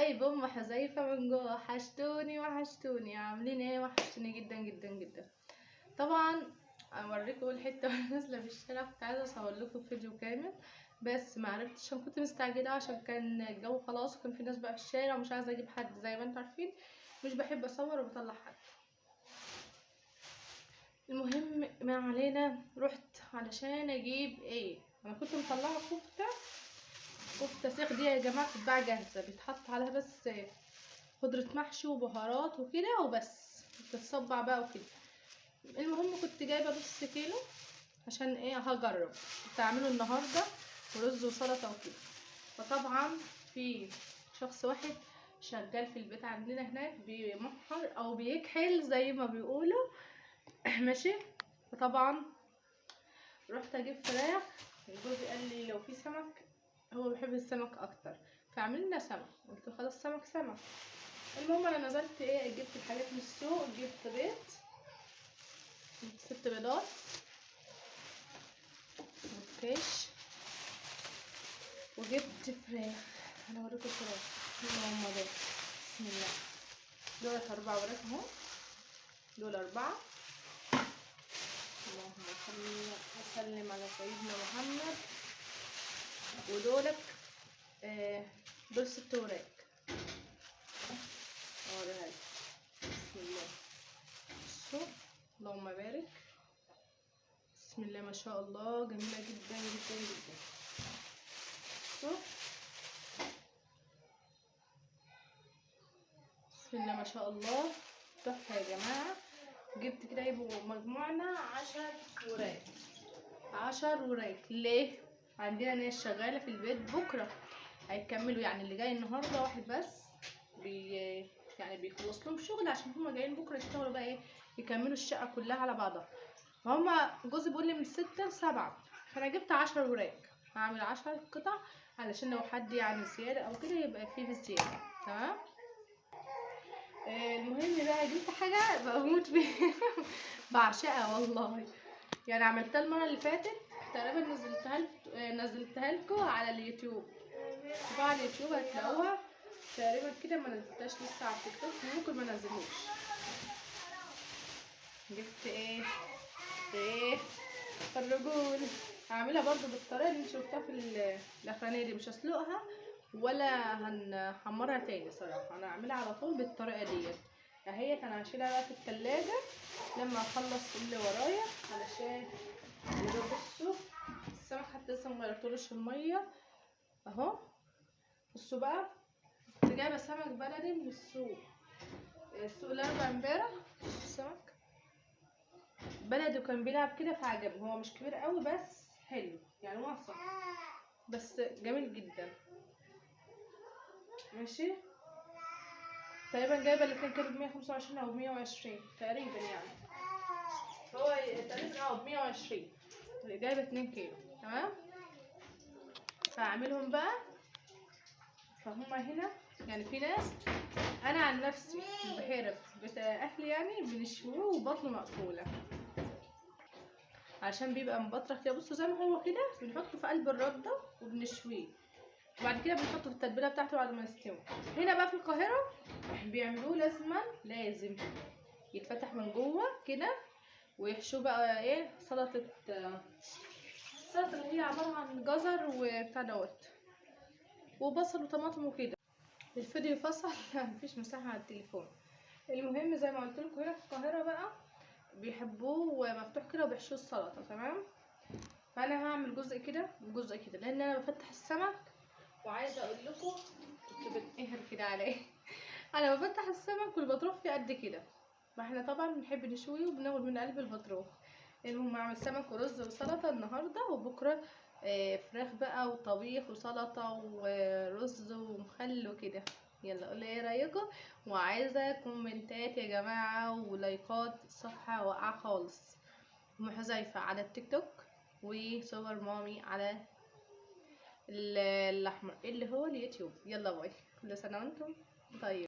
حبايب ام حذيفة من جوه، وحشتوني وحشتوني، عاملين ايه؟ وحشتوني جدا جدا جدا. طبعا اوريكم اول حتة وانا نازله في الشارع، كنت عايزه اصور لكم فيديو كامل بس ما عرفتش عشان كنت مستعجلة، عشان كان الجو خلاص وكان في ناس بقى في الشارع ومش عايزه اجيب حد، زي ما انتم عارفين مش بحب اصور وبطلع حد. المهم ما علينا، رحت علشان اجيب ايه، انا كنت مطلعه كفته، كفته سيخ دي يا جماعة بتتباع جاهزة، بيتحط عليها بس خضرة محشي وبهارات وكده وبس، بتتصبع بقى وكده. المهم كنت جايبه نص كيلو عشان ايه، هجرب كنت هعمله النهارده ورز وسلطة وكده. فطبعا في شخص واحد شغال في البيت عندنا هناك بيمحر او بيكحل زي ما بيقولوا ماشي. فطبعا رحت اجيب فراخ، جوزي قال لي لو في سمك، هو بيحب السمك اكتر، فعملنا سمك، قلت خلاص سمك سمك. المهم انا نزلت ايه، جبت الحاجات من السوق، جبت بيض، جبت 6 بيضات والكيش، وجبت فراخ. انا اوريكم الفراخ اللي هم دول، بسم الله. دول 4 وراك اهو، دول 4. اللهم صل وسلم على سيدنا محمد. ودولك دول 6 وراك اوريها لك، بسم الله. بصوا اللهم بارك، بسم الله ما شاء الله، جميلة جدا جدا جدا. بصوا بسم الله ما شاء الله، تحفة يا جماعة. جبت كده يبقوا مجموعنا 10 وراك، 10 وراك. ليه؟ عندنا ناس شغالة في البيت بكرة هيكملوا، يعني اللي جاي النهاردة واحد بس يعني بيخلص لهم شغل عشان هما جايين بكرة يشتغلوا بقى ايه، يكملوا الشقة كلها على بعضها. فهما جوزي بيقول لي من 6 ل7، فأنا جبت 10 وراك، هعمل 10 قطع علشان لو حد يعني زيادة أو كده يبقى فيه بالزيادة، تمام. المهم بقى جبت حاجة بموت فيها بعشقها والله، يعني عملتها المرة اللي فاتت تقريبا، نزلتها لكم على اليوتيوب، شوفوها على اليوتيوب هتلاقوها تقريبا كده، ما نزلتهاش لسه على التيك توك، ممكن ما نزلوش. جبت ايه، ايه الرجول، هعملها برضو بالطريقة اللي انت شفتها في الاخرانية دي، مش هسلقها ولا هنحمرها تاني صراحة، انا هعملها على طول بالطريقة ديت اهيت. انا هشيلها بقى في التلاجة لما اخلص اللي ورايا، علشان يبقى بصوا السمك حتى لسه مغيرتلوش المية اهو. بصوا بقى، كنت جايبه سمك بلدي من السوق، السوق الاربع امبارح، السمك بلدي وكان بيلعب كده فعجبني، هو مش كبير قوي بس حلو يعني، وسط بس جميل جدا. ماشي، تقريبا جايبه الاتنين كيلو بمية خمسة وعشرين او بمية وعشرين تقريبا، يعني هو تقريبا 120، جايبه 2 كيلو، تمام. فاعملهم بقى. فهما هنا يعني في ناس، انا عن نفسي البحيرة بتاع اهلي يعني بنشويه وبطنه مقفولة عشان بيبقى مبطرخ كده، بصوا زي ما هو كده بنحطه في قلب الردة وبنشويه، وبعد كده بنحطه في التتبيله بتاعته بعد ما يستوي. هنا بقى في القاهرة بيعملوه لازما لازم يتفتح من جوه كده، ويحشوه بقى ايه، سلطة، السلطة اللي هي عبارة عن جزر وبتاع دوت وبصل وطماطم وكده. الفيديو فصل مفيش مساحة على التليفون. المهم زي ما قلت لكم هنا في القاهرة بقى بيحبوه مفتوح كده وبيحشوه السلطة، تمام. فانا هعمل جزء كده وجزء كده، لان انا بفتح السمك وعايزه اقول لكم كنت بتقهر كده على ايه انا بفتح السمك والبطروخ فيه قد كده، ما احنا طبعا بنحب نشويه وبناكل من قلب البطروخ. المهم اعمل سمك ورز وسلطة النهارده، وبكره فراخ بقى وطبيخ وسلطة ورز ومخل وكده. يلا قولي ايه رايكم، وعايزه كومنتات يا جماعة ولايكات، الصفحة واقعه خالص. ام حذيفة على التيك توك وسوبر مامي على الاحمر اللي هو اليوتيوب. يلا باي، كل سنة وانتم طيب.